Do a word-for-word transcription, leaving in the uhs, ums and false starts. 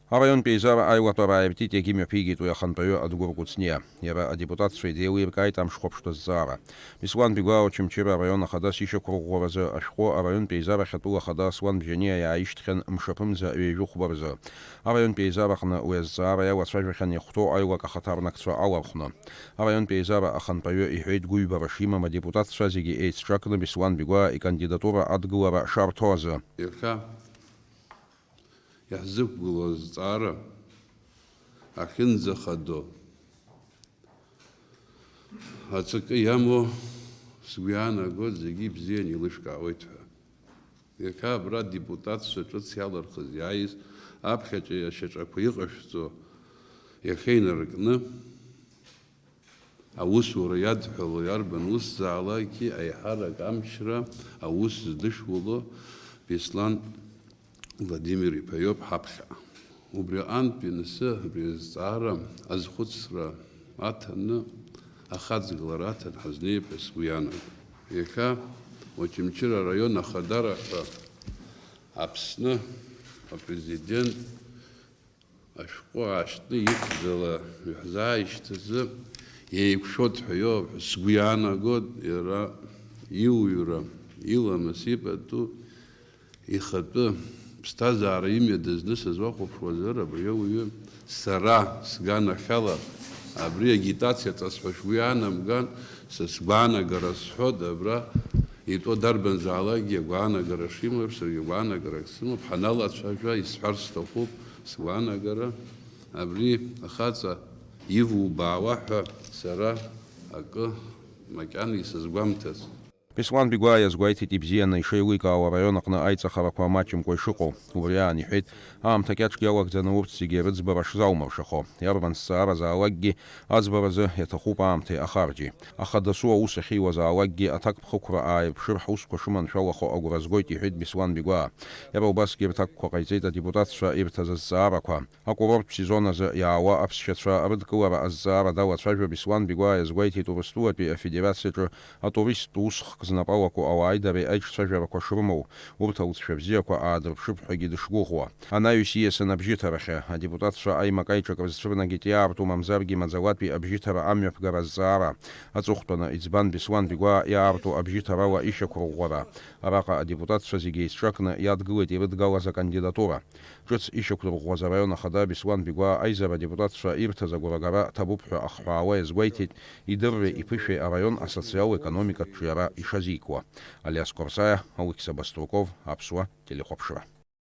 Араионтә еизара аилатәара ааиртит, иагьымҩаԥигеит уи ахантәаҩы Адгәыр Кәыҵниа. Иара адепутатцәа идеилеиркааит амшхәаԥштә азҵаара. Беслан Бигәаа Очамчыра араион ахадас ишьақәырӷәӷәаразы ашәҟәы араионтә еизарахь атәыла ахада Аслан Бжьаниа иааишьҭхьан мшаԥымза ҩажәи хәба рзы. Араионтә еизараҟны уи азҵаара иалацәажәахьан иахәҭоу аилак ахаҭарнакцәа алархәны. Араионтә еизара ахантәаҩы иҳәеит гәыҩбара шимам адепутатцәа зегьы еицҿакны Беслан Бигәаа икандидатура адгылара шарҭо азы. Иахьа иаҳзықәгылоу азҵаара ахьынӡахадоу аҵакы иамоу сгәы иаанагоит, зегьы ибзианы еилышәкаауеит ҳәа. Иахьа абра адепутатцәа ҿыц иалырхыз иааиз аԥхьаҿы ашьаҿақәа иҟашәҵо иахьа инаркны, аусура иадҳәало иарбан усзаалакгьы аиҳарак амчра аус здышәыло Беслан Владимир-иԥа иоуп ҳаԥхьа. Убри аҟынтә ианысы абри азҵаара азхәыцра аҭаны, ахаҵгылара аҭан ҳазнеип ҳәа сгәы иаанагоит. Иахьа Очамчыра араион ахадара ҳәа Аԥсны апрезидент ашәҟәы аашьҭны ихьӡала иаҳзааишьҭызы еиқәшәоит ҳәа иоуп ҳәа сгәы иаанагоит, иара иуаҩра, иламыс, ипату, ихатәы ԥсҭазаара имҩа дазны сызлахәаԥшуазар, абри ауаҩы сара сганахьала абри агитациа ҵас ҳәа шәгәы иаанамган, са сгәаанагара сҳәоит, абра итәоу дарбанзаалакгьы агәаанагара шимоу еиԥш, саргьы агәаанагарак сымоуп, ҳаналацәажәа, исҳәар сҭахуп сгәаанагара, абри ахаҵа ивубаауа ҳәа сара акы макьана исызгәамҭац. Беслан Бигәаа иазгәеиҭеит ибзианы ишеиликаауа араион аҟны аиҵахарақәа маҷымкәа ишыҟоу. Убри аан иҳәеит, аамҭа кьаҿк иалагӡаны урҭ зегьы рыӡбара шзаумыршахо. Иарбан зҵааразаалакгьы аӡбаразы иаҭахуп аамҭеи ахарџьи. Аха дасу аус ахьиуазаалакгьы аҭакԥхықәра ааирԥшыр ҳусқәа шыманшәалахо агәра згоит, иҳәеит Беслан Бигәаа. Иара убасгьы рҭакқәа ҟаиҵеит адепутатцәа ирҭаз азҵаарақәа. Акурорттә сезон азы иаауа аԥсшьацәа рыдкылара азҵаара далацәажәо Беслан Бигәаа иазгәеиҭеит Урыстәылатәи Афедерациаҿы атуристтә усхк знапы алаку ауааидареи аиҿцәажәарақәа шрымоу, урҭ алҵшәа бзиақәа аадырԥшып ҳәагьы дышгәыӷуа. Анаҩс ииасын абжьыҭарахьы, адепутатцәа аимак-аиҿак рызцәырнагеит иаарту мамзаргьы маӡалатәи абжьыҭара амҩаԥгара азҵаара. Аҵыхәтәаны иӡбан Беслан Бигәаа иаарту абжьыҭарала ишьақәырӷәӷәара. Араҟа адепутатцәа зегьы еицҿакны иадгылеит ирыдгалаз акандидатура. Ҿыц ишьақәдырӷәӷәаз араион ахада Беслан Бигәаа аизара адепутатцәа ирҭаз агәрагара ҭабуп ҳәа ахҳәаауа иазгәеиҭеит, идырреи иԥышәеи араион асоциал-економикатә ҿиара ишазикуа. Алиас Қәарсаиа, Алықьса Баструков, Аԥсуа телехәаԥшра.